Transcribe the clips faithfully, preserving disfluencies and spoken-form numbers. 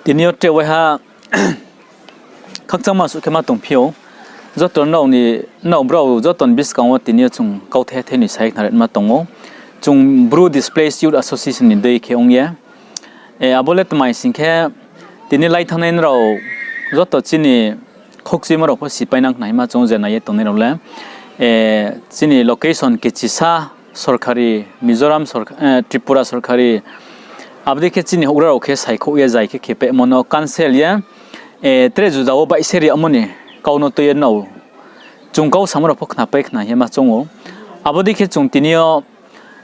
Tini yo tre waiha khakchangma suh khe ma tongphi ou. Joto nrao ni, nrao brao joto ni buskang wo tini yo chung kauthai thai ni sai khnari ma tong ou. Chung Bru Displaced Youth Association ni dei khe ong ye, abo le tma hing sing khe, tini lai thanngnai nrao joto chini khokchuimo rao pho sipai nang khna hima chung je nai ye tongnai rao le, chini location kechisa sorkari, Mizoram sorka-, Tripura sorkari, abo dei khe chini houhgra rao khe saikhouh ye zai khe khe pehmo no cancel ye, tre juda wo baihse ri yagmo ni kau no tui ye nrao chung kau samo rao pho khnapai khna hima chung ou. Abo dei khe chung tini yo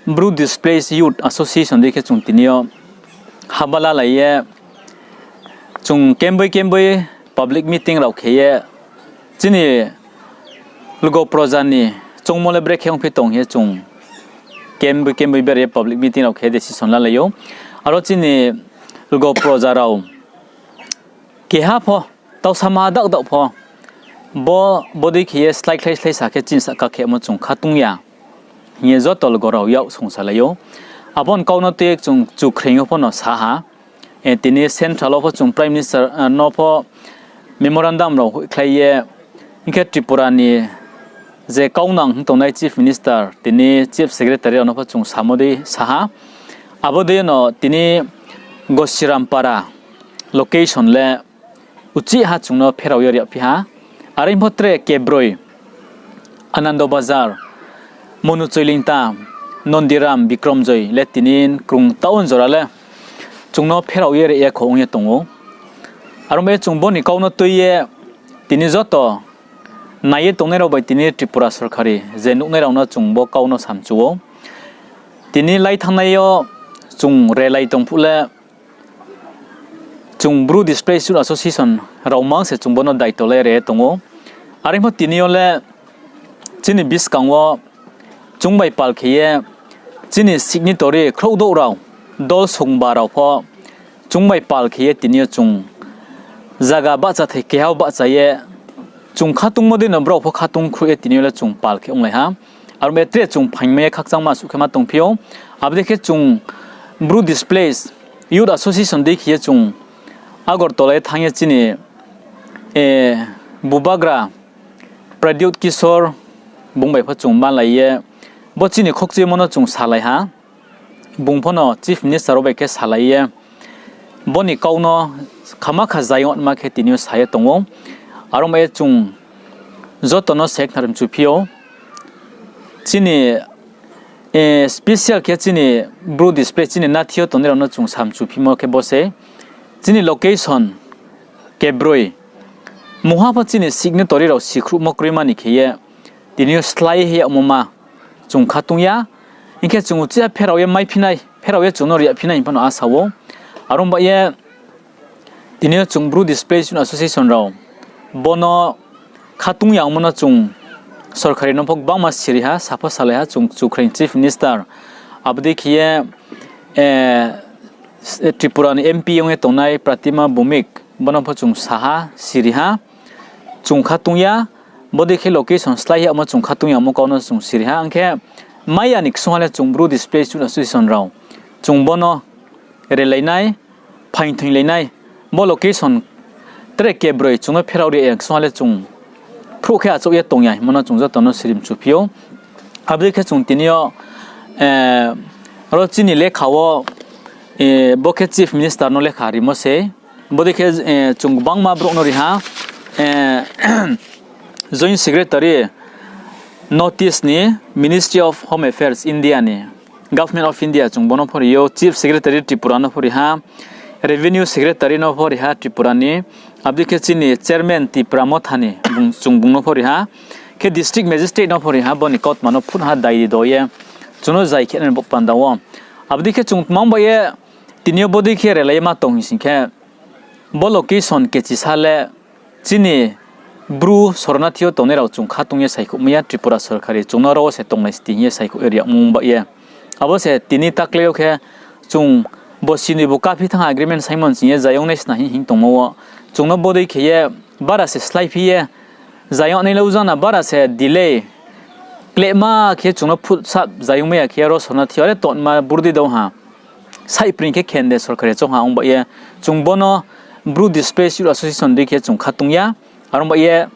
Bru Displaced Youth Association dei khe chung tini yo haba lalai ye, chung kemboi kemboi public meeting rao khe ye, chini lgo proja ni choungmo le brekhe ongphi tong ye chung kemboi kemboi bere ye public meeting rao khe decision lalai ou. Aro chini lgo proja rao keha pho, tau sama daoh daoh pho, bo, bo dei khe ye sláikhlai sláisa khe chini sahka khemo chung khatung ya hing ye joto lgo rao yak songsalai ou. Abo ni kau no tui ye chung Chukhreing yo pho no sa ha. Tini central wo pho chung Prime Minister no pho memorandum rao hoihkhlai ye, hing khe Tripura ni je kaunang hing tongnai Chief Minister, tini Chief Secretary rao no pho chung samo dei sa ha. Abo dei no tini Gosirampara location le uchih ha chung no pherao ye ri yagphi ha. Are pho tre kebroi, Anando Bazar, Monu Choilingta, Nondiram, Bikromjoi le tini krung town jora le chung no pherao ye ri ya kho ong ye tong ou. Aro bai ye chung bo ni kau no tui ye tini joto nai ye tongnai rao bai tini Tripura sorkari je nuhnai rao no chung bo kau no samchu ou. Tini lai thanngnai yo chung relai tong phuh le, chung Bru Displaced Youth Association rao mang se chung bo no daito le re tong ou. Are pho tini yo le chini buskang wo chung bai pal khe ye chini signatory khrouhdouh rao, dol songba rao pho chung bai pal khe ye tini yo chung zaga bahchathai keha wo bahcha ye chung khatungmo dei no brao pho khatung khrouh ye tini yo le chung pal khe onglai ha. Aro bai ye tre chung phaingmai ye khakchangma suh khe ma tongphi ou. Abo dei khe chung Bru Displaced Youth Association dei khe ye chung Agartala ye thanng ye chini bubagra Pradyot Kishore bung bai pho chung malai ye bo chini khokchuimo no chung salai ha. Bung pho no Chief Minister rao bai khe salai ye bo ni kau no khama kha zayong ma khe tini yo sa ye tong ou. Aro bai ye chung joto no se khnarimchuphi ou. Chini special khe chini Bru Displaced chini nathi yo tongnai rao no chung samchuphimo khe bo se, chini location kebroi mungha pho chini signatory rao sikhruhmo kroima ni khe ye tini yo slái he yagmo ma chung khatung ya. Hing khe chung uchih ha pherao ye maiphi nai, pherao ye chung no ri yagphi nai hing pho no asa ou. Aro bai ye tini yo chung Bru Displaced Youth Association rao bo no khatung yangmo no chung sorkari no pho gbangma siri ha, sa pho salai ha, chung Chukhreing Chief Minister, abo dei khe ye Tripura ni MP ong ye tongnai Pratima Bhowmik, bo no pho chung sa ha, siri ha, chung khatung ya, bo dei khe location slái yagmo chung khatung yamo kau no chung siri ha, hing khe mai ya ni ksungha le chung Bru Displaced Youth Association rao chung bo no relai nai, phaingthoinglai nai, bo location tre kebroi chung no pherao ri ya ksungha le chung phruh khe achouh ye tong ya hingmo no chung joto no sirimchuphi ou. Abo dei khe chung tini yo ro chini lekha wo, bo khe Chief Minister no lekha rimo se. Bo dei khe chung gbangma brouh no ri ha, Joint Secretary North East ni Ministry of Home Affairs India ni, Government of India chung bo no pho ri ou, Chief Secretary Tripura no pho ri ha, Revenue Secretary no pho ri ha Tripura ni, abo dei khe chini Chairman Tipra Motha ni chung bung no pho ri ha, khe District Magistrate no pho ri ha, bo ni kautma no phut ha dai do ye chung no zai khe nai bo panda wo. Abo dei khe chung tma bai ye tini yo bo dei khe relai ye ma tong hing sing khe, bo location kechisa le chini Bru sornathi yo tongnai rao chung khatung ye saikhouhmai ya, Tripura sorkari chung no ro wo se tonglai sti hing ye saikhouh ye ri yagmo bai ye. Abo se tini taklai yo khe chung bo sini bo kaphi thanng agreement saimo sing ye zayong nai sna hing hing tongmo wo chung no bo dei khe ye bara se sláiphi ye zayong nai le ujana bara se delay klehma khe chung no phut sap zayong mai ya khe ro sornathi yo le tongma bur dei dong ha. Saipring khe khen de sorkari choung ha ong bai ye chung bo no Bru Displaced Youth Association dei khe chung kha tong ya. Are ong ba ye,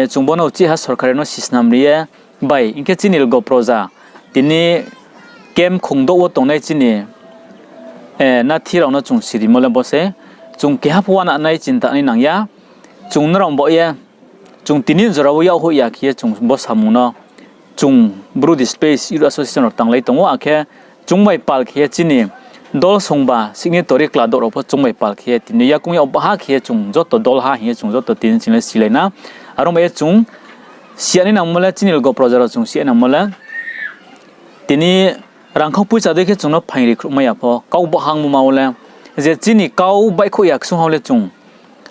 chung bo no uchih ha sorkari no sisnam ri ye, bai hing khe chini lgo proja, tini camp khongdouh wo tongnai chini nathi rao no chung sirimo le bo se, chung keha pho uana nai chinta nai nang ya. Chung nrao bo ye, chung tini jora wo yakhoih ya khe ye chung bo samung no chung Bru Displaced Youth Association rao tanglai tong ou, akhe chung bai pal khe ye chini dol songba signatory kladouh rao pho chung bai pal khe ye tini yakoung yag baha khe ye chung joto dol ha hing ye chung joto tini ching le silai na. Are ong ba ye chung siya nai nangmo le, chini lgo proja rao chung siya nangmo le, tini rangkhau poicha dei khe chung no phaing ri khruhmai ya pho, kau bahangmo ma wo le, je chini kau baihkhouh ya ksung ha le chung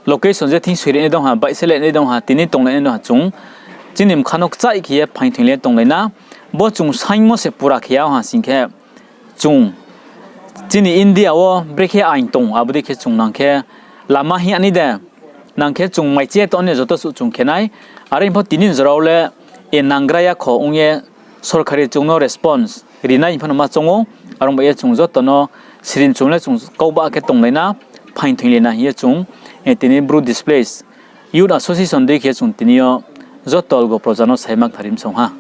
location je thing soi ri nai dong ha, baihse le nai dong ha, tini tonglai nai dong ha chung, chini mkha no kchaih khe ye phaing thoing le tonglai na. Bo chung saingmo se pura khe ya ha sing khe, chung chini India wo brekhe aing tong, abo dei khe chung nang khe lama hing ya ni de, nang khe chung maichi ye tong ni joto suh chung khe nai. Are pho tini jora wo le, e nanggra ya kho ong ye sorkari chung no response ri nai hing pho no ma choung ou. Are ong ba ye chung joto no sirin chung le chung kau ba khe tonglai na, phaing thoing le na hing ye chung, tini Bru Displaced Youth Association dei khe chung tini yo joto lgo proja no sai ma kthar ri msong ha.